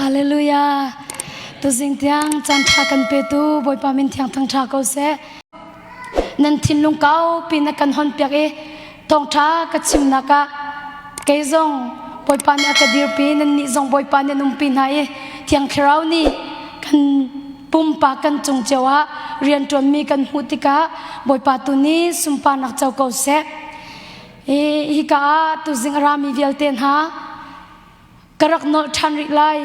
Hallelujah. Tuzing tiang caan ṭha kan petu Bawipa min thiang thangṭha ko seh. Nan thinlung kaupi na kan honpiak i thawngṭha ka chimnak ah kei zong Bawipa nih a ka dirpi nannih zong Bawipa nih an umpi hna i Thiang Thlarau nih kan pumpak kan cung cio ah rianṭuanmi kan hmuh tikah Bawipa tu nih sunparnak co ko seh. Hi hika ah tuzing a rami vialte hna ka rak nolh ṭhan rih lai.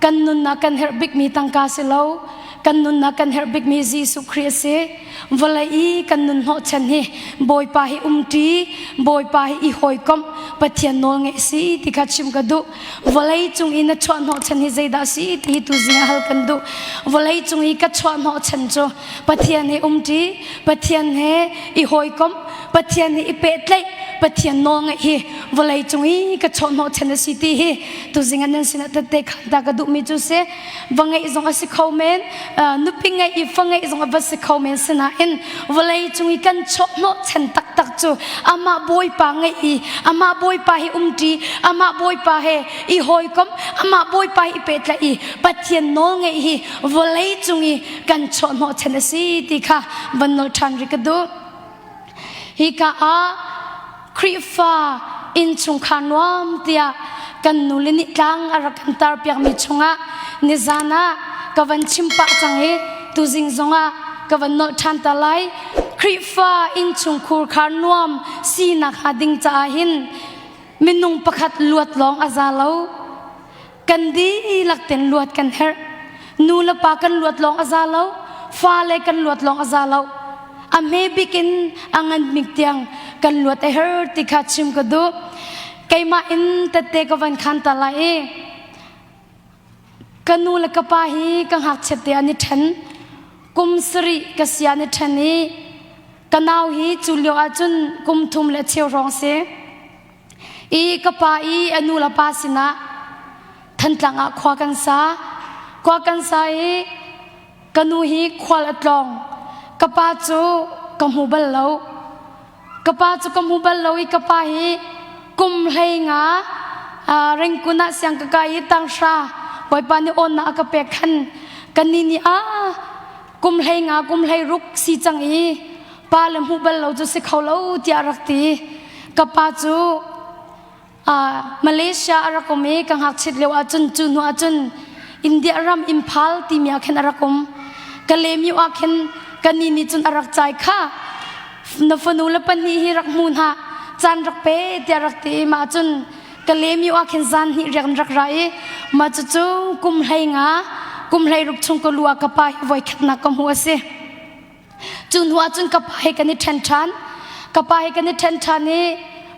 Kan nunnak kan herh bikmi tangka si lo. Kan nunnak kan herh bikmi Jesuh Khrih a si. Vawlei i kan nun hnawhchan hi Bawipa hi umṭi, Bawipa hi i hawikomh, Pathian nawl ngeih si ti kha chim ka duh. Vawlei cung i na chuah hnawhchan hi zeidah a si ti hi tuzing ah hal kan duh. Vawlei cung i ka chuah hnawhchan cu Pathian he umṭi, Pathian he i hawikomh, Pathian he i pehtlaih, Pathian nawl ngeih hi vawlei cung i ka chawhhnawh chan a si ti hi tuzing ah nan sinah tette khan ta ka duhmi cu si. Va ngeih zong a si kho men, nupi ngeih i fa ngeih zong a va si kho men sinain vawlei cung i kan chawhhnawh chan taktak cu amah Bawipa ngeih i amah Bawipa he umṭi, amah Bawipa he i hawikomh, amah Bawipa he i pehtlaih i Pathian nawl ngeih hi vawlei cung i kan chawhhnawh chan a si ti kha van nolh ṭhan rih ka duh. Hika ah Khrihfa innchungkhar nuam tiah kan nule nih tlang a rak kan tarpiakmi chungah nizan ah ka van chim pah cang i tuzing zongah ka van nolh ṭhan ta lai. Khrihfa innchungkhur khar nuam sinak hnga ding caah hin minung pakhat luat lawng a za lo. Kan dihlak ten luat kan herh. Nu le pa kan luat lawng a za lo. Fale kan luat lawng a za lo. A hme bik in a ngan bik tiang kan luat a her ti kha chim ka duh. Keimah in tette ka van khan ta lai i ka nu le ka pa hi ka ngakchiat te an i ṭhen. Kum sarih ka si an i ṭhen i ka nau hi cu lio ahcun kum thum le cheu hrawng si. I ka pa i a nu le pa sinah Thantlang ah khua kan sa. Khua kan sa i ka nu hi khual a tlawng. Ka pa cu ka hmu bal lo. Ka pa cu ka hmu bal lo i ka pa hi kum hlei nga Rengkun ah siang ka kai i tanghra Bawipa nih awnnak a ka pek khan kan ni nih ah kum hlei nga kum hlei ruk si cang i pa le hmuh bal lo cu si kho lo tiah rak ti ka pa cu Malaysia a rak um i ka ngakchit lio ahcun cu hnu ahcun India ram Imphal timi ah khin a rak um ka lemyu ah khin ka ni nih cun a rak cai kha na fanu le pahnih hi rak hmu hna caan rak pe tiah rak ti i mah cun ka lemyu ah khin zan hnih riak rak ra i mah cucu kum hlei nga kum hlei ruk chung ka lu ah ka pa hi voi khatnak ka hmu a si Cu hnu ahcun ka pa he kan i ṭhen ṭhan. Ka pa he kan i ṭhen ṭhan i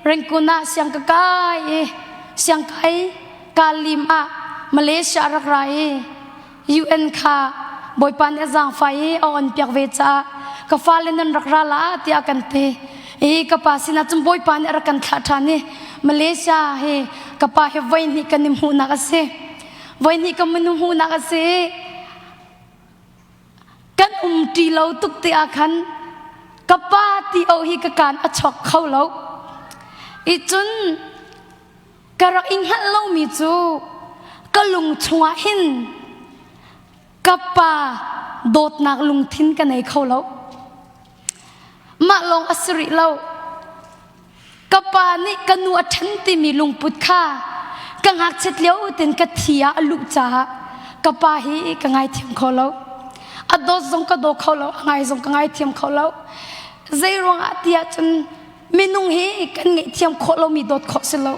Rengkun ah siang ka kai i siang kai kaa lim ah Malaysia rak ra i UN kha Bawipa nih a zaangfah i a on piak ve caah ka fale nan rak ra la tiah kan ti. I ka pa sinah cun Bawipa nih a rak kan thlah ṭhan i Malaysia hi ka pa he voi hnih kan i hmuhnak a si. Voi hnih ka minu hmuhnak a si i Kan umṭi lo tuk te ah khan ka pa ti o hi ka kaan a chok kho lo. I cun ka rak i hngalh lomi cu ka lung chungah hin ka pa dawtnak lungthin ka nei kho lo. Mah lawng a si rih lo. Ka pa nih ka nu a ṭhen timi lungput kha ka ngakchiat lio tein ka thi ah a luh caah ka pa hi ka ngaithiam kho lo. A dawt zong ka daw kho lo, a ngai zong ka ngaithiam kho lo. Zei ruangah ti ahcun minung hi kan ngaihthiam khawh lomi dawt khawh si lo.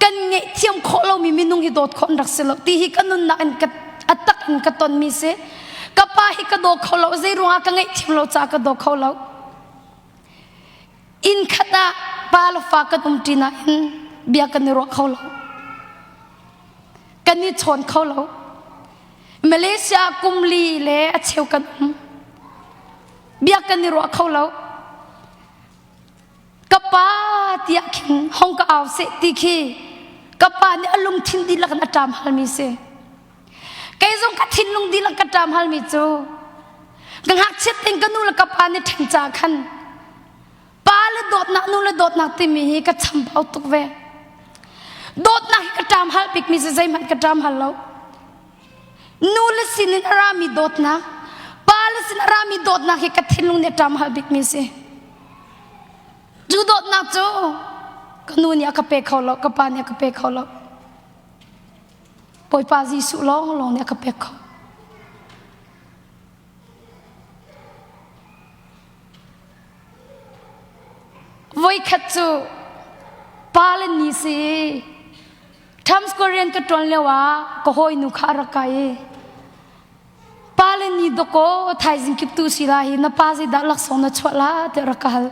Kan ngaihthiam khawh lomi minung hi dawt khawh an rak si lo. Ti hi ka nunnak in ka a tak in ka tonmi si. Ka pa hi ka daw kho lo, zei ruangah ka ngaihthiam lo caah ka daw kho lo. Inn khat ah pa le fa kan umṭi nain bia kan i ruah kho lo. Kan i chawn kho lo. Malaysia ah kum li le a cheu kan um. Bia kan i ruah kho lo. Ka pa tiah khin hong ka au seh ti khi ka pa nih a lungthin dihlak in a ṭam halmi si. Kei zong ka thinlung dihlak ka ṭam halmi cu ka ngakchiat in ka nu le ka pa nih ṭhen ca khan pa le dawtnak nu le dawtnak timi hi ka chambau tuk ve. Dawtnak hi ka ṭam hal bikmi si zeihmanh ka ṭam hal lo. Nu le sin in a rami dawtnak, pa le sin a rami dawtnak hi ka thinlung nih a ṭam hal bikmi si. Cu dawtnak cu ka nu nih a ka pe kho lo, ka pa nih a ka pe kho lo. Bawipa Jesuh lawnglawng nih a ka pek kho. Voikhat cu pa le ni si Times Square rian ka ṭuan lio ah ka hawinu kha a rak kai i pa le ni dawkaw thaizing kip tu si la hi na pa zeidah laksawng na chuah la tiah rak ka hal.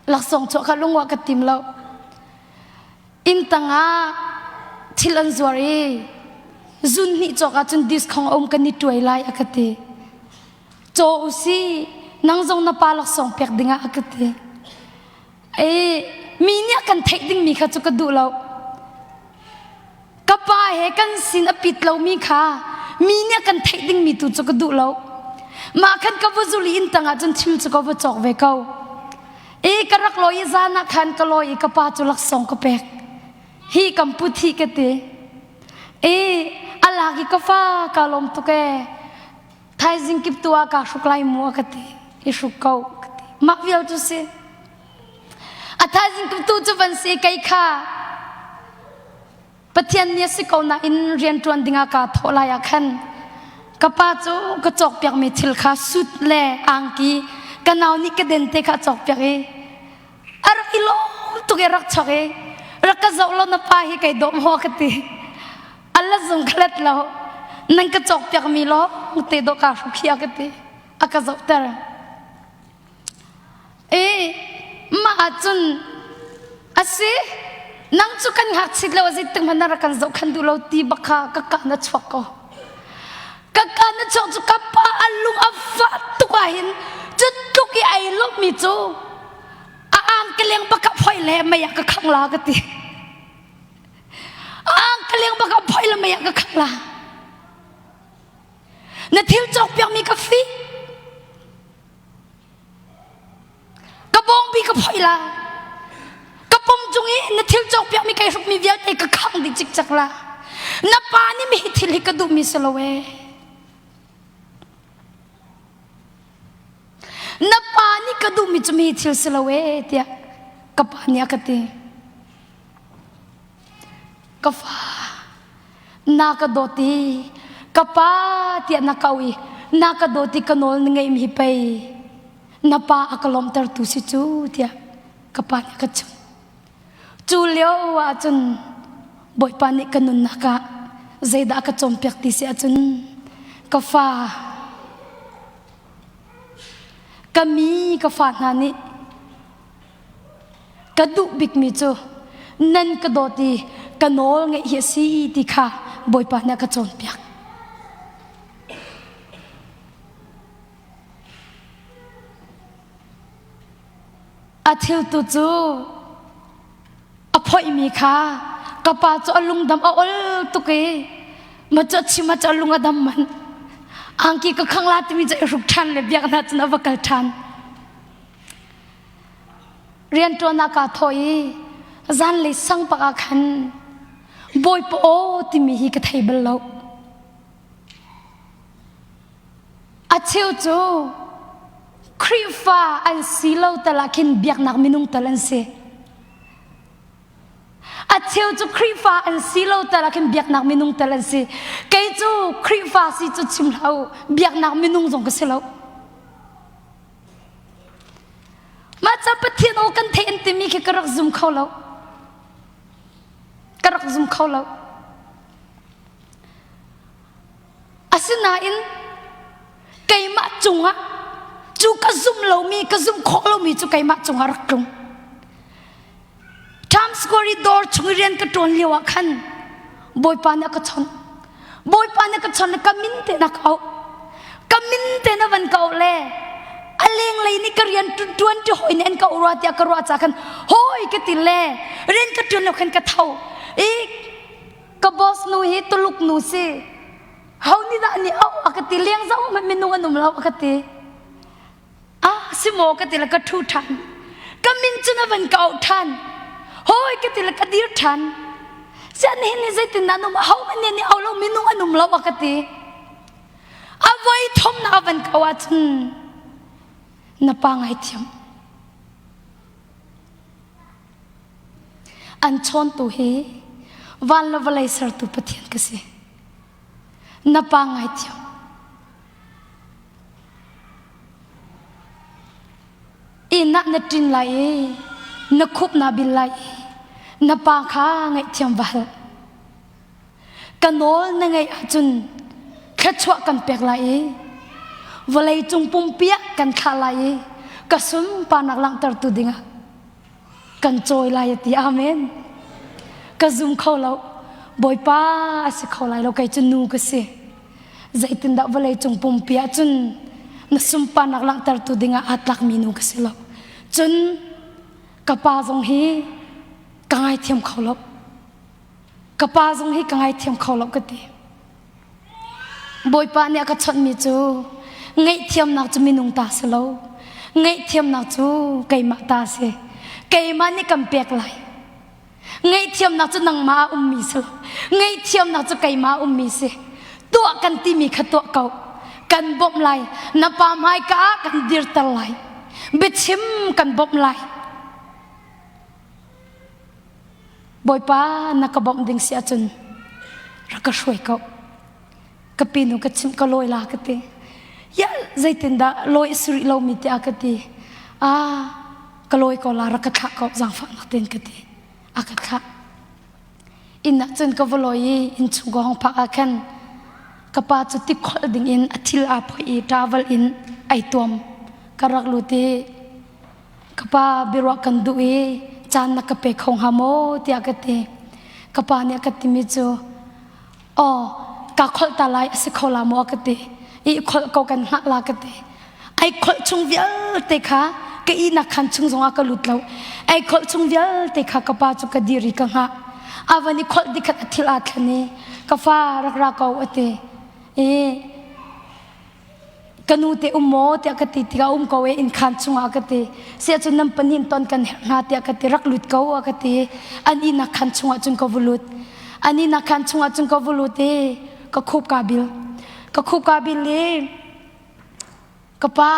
Laksawng chuah kha lungwah ka tim lo. Inn tangah thil an zuar i zun hnih cawk ahcun discount a um kan i tuai lai a ka ti. Caw u si nang zong na pa laksawng pek dingah a ka ti. E mi nih a kan theih dingmi kha cu ka duh lo. Ka pa he kan sin a pit lomi kha mi nih a kan theih dingmi tu cu ka duh lo. Mah khan ka va zul i inn tangah cun thil cu ka va cawk ve ko. E ka rak lawi i zan ah khan ka lawi i ka pa cu laksawng ka pek. Hi kam put hi ka ti. E a lak i ka fa ka lawm tuk e. Thaizing kip tu ah kaa hruk lai mu a ka ti. I hruk ko ka ti. Mak vial cu si. A thaizing kip tu cu van si kei kha Pathian nih a si ko nain rianṭuan dingah kaa thawh lai ah khan ka pa cu ka cawkpiakmi thil kha sut le angki ka nau nih ka den te kha a cawkpiak i a rak i lawm tuk i rak chok i rak ka zoh law na pa hi kei dawm haw ka ti ala zung ka let lo nan ka cawkpiakmi law te dawh kaa hruk hi a ka ti a ka zohter E mah ahcun a si nang cu kan ngakchit lo a zeitik hmanh na rak kan zohkhan duh lo ti bak kha ka ka na chuak ko ka ka na chuak cu ka pa a lung a fah tuk ah hin cu tluk i ai lawmmi cu a ang ka leng bak ah phoi le mei ah ka khang la ka ti a ang ka leng bak ah phoi le mei ah ka khang la na thil cawk piakmi ka fi Ka bawngbi ka phoih la. Ka pum cung i na thil cawkpiakmi kai hrukmi vialte ka khang dih cikcek la. Na pa nih mi hi thil hi ka duhmi si lo ee. Na pa nih ka duhmi cu mi thil si lo ee tiah ka pa nih a ka ti. Ka fa na ka dawt i ka pa tiah na kau i na ka dawt i ka nawl na ngeihmi hi pei na pa a ka lawmhtertu si cu tiah ka pa nih a ka chimh. Cu lio ah cun Bawipa nih ka nunnak ah zeidah a ka cawnpiak ti si ahcun ka fa ka mi ka fa hna nih Ka duh bikmi cu nan ka dawt i ka nawl ngeih hi a si ti kha Bawipa nih a ka cawnpiak. A thil tu cu a phoihmi kha ka pa cu a lungdam a ol tuk i ma cu a chim ah cu a lung a dam man angki ka khang la timi cu i hruk ṭhan le biak hna cun a va kal ṭhan. Rianṭuan ah kaa thawh i zanlei sang pak ah khan Bawipa aw timi hi ka thei bal lo. A cheu cu Khrihfa an si lo tal ah khin biaknak minung tal an si. A cheu cu Khrihfa an si lo tal ah khin biaknak minung tal an si. Kei cu Khrihfa si cu chim hlah u, biaknak minung zong ka si lo. Mah ca Pathian aw kan theih an timi khi ka rak zum kho lo. Ka rak zum kho lo. Asinain keimah cungah cu ka zum lomi ka zum khawh lomi cu keimah cungah rak tlung. Times Square i dawr chung i rian ka ṭuan lio ah khan Bawipa nih a ka chawnh. Bawipa nih a ka chawnh le ka min te na ka auh. Ka min te na van ka auh le a lenglei nih ka rian ṭuan ṭi hawi nih an ka auh rua tiah ka ruah caah khan hawi ka ti le rian ka ṭuan lo khan ka tho. I ka boss nu hi Tuluk nu si. Ho nih dah nih auh a ka ti leng zong hmanh minung an um lo a ka ti. Ah si maw ka ti le ka ṭhu ṭhan. Ka min cu na van ka auh ṭhan. Hawi ka ti le ka dir ṭhan. Sian hin ni zeitin dah num ho man nih au lo minung an um lo a ka ti. A voi thum na van ko ahcun na pa ngaithiam. An chawntu hi van le vawlei sertu Pathian ka si. Na pa ngaithiam. Inn ah na ṭin lai i na khup naa bil lai i na pa kha ngaihthiam va hal. Ka nawl na ngeih ahcun thluachuah kan pek lai i vawlei cung pumpi ah kan thlah lai i ka sunparnak langhtertu dingah kan cawi lai a ti. Amen. Ka zum kho lo. Bawipa a si kho lai lo kei cu nu ka si. Zeitindah vawlei cung pumpi ah cun na sunparnak langhtertu dingah aa tlakmi nu ka si lo. Cun ka pa zong hi ka ngaithiam kho lo. Ka pa zong hi ka ngaithiam kho lo ka ti. Bawipa nih a ka chawnhmi cu ngaihthiamnak cu minung ta si lo. Ngaihthiamnak cu keimah ta si. Keimah nih kan pek lai. Ngaihthiamnak cu nangmah ah ummi si lo. Ngaihthiamnak cu keimah ah ummi si. Tuah kan timi kha tuah ko. Kan bawmh lai. Na pa hmaika ah kan dirter lai. Biachim kan bawmh lai. Bawipa na ka bawmh ding si ahcun rak ka hruai ko. Ka pinu ka chimh ka lawi la ka ti. Ya zeitindah lawi a si rih lomi tiah ka ti. Ah ka lawi ko la rak ka thlah ko zaangfahnak tein ka ti. A ka thlah. Inn ah cun ka va lawi i innchung ka hong phak ah khan ka pa cu tikholh ding in a thil aa phoih i travel in ai tuam. Ka rak lut i ka pa biaruah kan duh i caan na ka pe kho hnga maw tiah ka ti. Ka pa nih a ka timi cu aw ka kholh ta lai a si kho la maw ka ti i kholh ko kan hngah la ka ti ai kholh chung vialte kha ka ihnak khan chung zongah ka lut lo ai kholh chung vialte kha ka pa cu ka dir i ka hngah a van i kholh dikhat a thil aa thlen i ka fa rak ra ko a ti i Ka nu te um maw tiah ka ti tikah um ko e innkhan chungah ka ti. Siah cun nan pahnih ton kan herh hna tiah ka ti rak lut ko a ka ti. An ihnak khan chungah cun ka va lut. An ihnak khan chungah cun ka va lut i ka khup kaa bil. Ka khup kaa bil i ka pa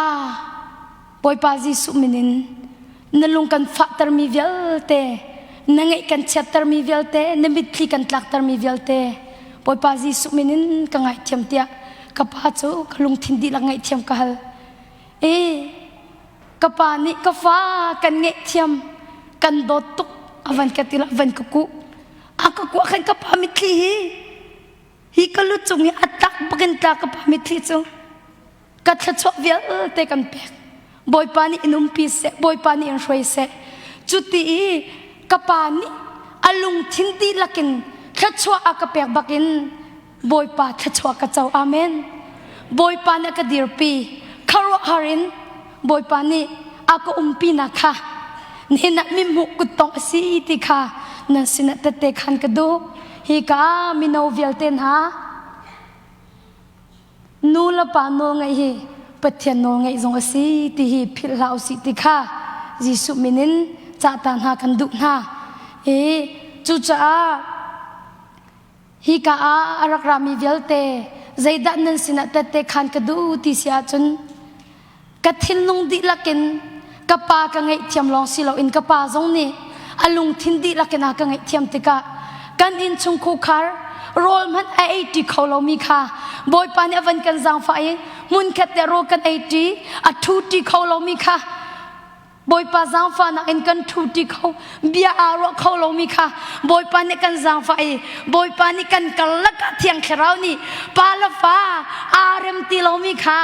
Bawipa Jesuh min in na lung kan fahtermi vialte, na ngaih kan chiattermi vialte, na mitthli kan tlaktermi vialte, Bawipa Jesuh min in ka ngaihthiam tiah ka pa cu ka lungthin dihlak ngaihthiam ka hal. E, ka pa nih ka fa kan ngaihthiam, kan dawt tuk, a van ka ti la, van ka kuh. A ka kuah khan ka pa mitthli hi, hi ka lu cung hi a tlak bakin tla ka pa mitthli cu. Ka thluachuah vialte kan pek. Bawipa nih in umpi seh, Bawipa nih in hruai seh. Cuti i ka pa nih a lungthin dihlak in thluachuah a ka pek bakin Bawipa thluachuah ka co. Amen. Bawipa nih a ka dirpi. Khuaruahhar in Bawipa nih a ka umpinak kha nihin ah mihmuh kuttongh a si ti kha nan sinah tette khan ka duh. Hi ka mino vialte hna Nu le pa nawlngaih hi Pathian nawlngaih zong a si ti hi philh hlah usih ti kha Jesuh min in cahta hna kan duh hna. I cucaah hika ah a rak rami vialte zeidah nan sinah tette khan ka duh ti si ahcun Ka thinlung dihlak in ka pa ka ngaihthiam lawng si loin ka pa zong nih a lungthin dihlak in a ka ngaihthiam tikah kan innchung khukhar rawl hmanh a ei ṭi kho lomi kha Bawipa nih a van kan zaangfah i hmunkhat te rawl kan ei ṭi a ṭhu ṭi kho lomi kha Bawipa zaangfahnak in kan ṭhu ṭi kho bia aa ruah kho lomi kha Bawipa nih kan zaangfah i Bawipa nih kan karlak ah Thiang Thlarau nih pa le fa aa rem ti lomi kha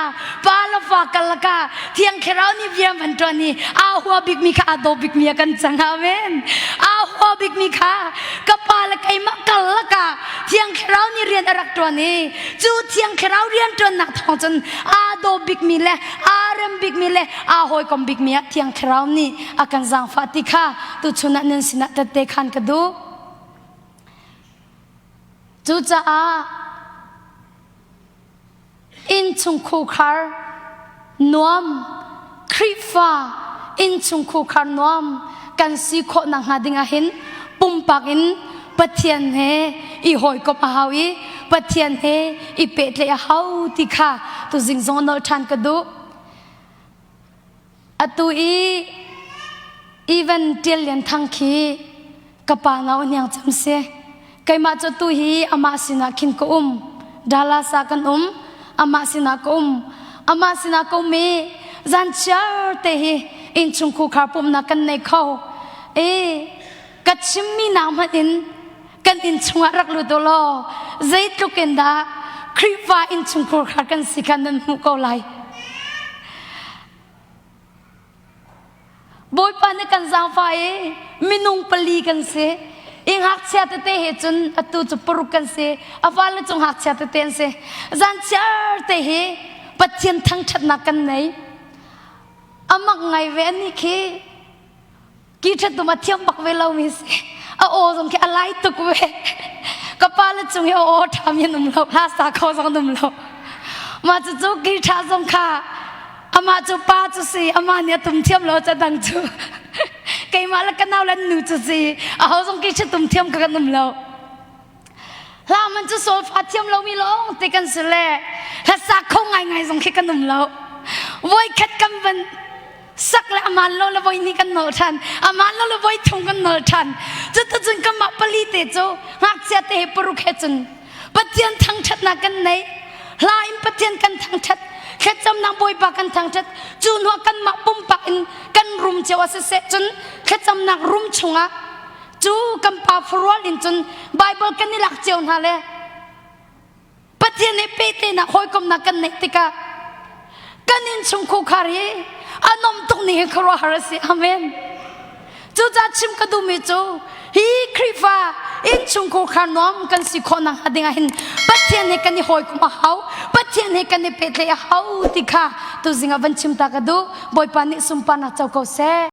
pa le fa karlak ah Thiang Thlarau nih rian van ṭuan i aa hua bikmi kha aa daw bikmi ah kan cang amen aa hua bikmi kha ka pa le keimah karlak ah Thiang Thlarau nih rian a rak ṭuan i cu Thiang Thlarau rian ṭuannak thawng cun aa daw bikmi le aa rem bikmi le aa hawikom bikmi ah Thiang Thlarau nih a kan zaangfah ti kha tuchun ah nan sinah tette khan ka duh. Cucaah innchung khukhar nuam Khrihfa innchung khukhar nuam kan si khawh nakhnga ding ah hin pumpak in. Pathian he i hawikomh a hau i Pathian he i pehtlaih a hau ti kha tuzing zong nolh ṭhan ka duh. Atu i Evan Ṭial Lian Thang khi ka pa nau hniang cem si. Keimah cu tu hi amah sinah khin ka um. Dallas ah kan um. Amah sinah ka um. Amah sinah ka um i zan chiar te hi innchung khukhar pumhnak kan nei kho. E ka chimmi nak hmanh in kan inn chungah rak lut u law zeitluk in dah Khrihfa innchungkhur kha kan si kha nan hmuh ko lai. Bawipa nih kan zaangfah i minung pali kan si. I ngakchia tete he cun atu cu paruk kan si. A fale cu ngakchia tete an si. Zan chiar te hi Pathian thangṭhatnak kan nei. A mak ngai ve ani khi ki ṭhat tum a thiam bak ve lomi si. A aw zong khi a lai tuk ve. Ka pa le cung hi a aw ṭhami an um lo. Hla sa kho zong an um lo. Mah cucu ki ṭha zong kha amah cu pa cu si amah nih a tum thiam lo ca dang cu keimah le ka nau le nu cu si aho zong ki tum thiam ka kan um lo hla man cu solfa thiam lomi lawng te kan si le hlasa kho ngai ngai zong khi kan um lo voi khat kan van sak le aman lo le voi ni kan nol than aman lo le voi thum kan nol than cu tu cun kanmah pali te cu ngakchia te he paruk he cun Pathian thangṭhatnak kan nei. Hla in Pathian kan thangṭhat. Thlacamnak Bawipa kan thangṭhat. Cu hnuah kanmah pumpak in kan rum cio a siseh cun thlacamnak rum chungah cu kan pa farual in cun Bible kan i lak cio hna le Pathian he pehtlaihnak hawikomnak kan neih tikah kan innchung khukhar hi a nom tuk ni hi khuaruahhar a si. Amen. Cucaah chim ka duhmi cu hi Khrihfa innchungkhar khar nuam kan si khawh nakhnga ding ah hin Pathian he kan i hawikom a hau Pathian he kan i pehtlaih a hau ti kha tuzing ah van chim ta ka duh Bawipa nih sunparnak co ko seh.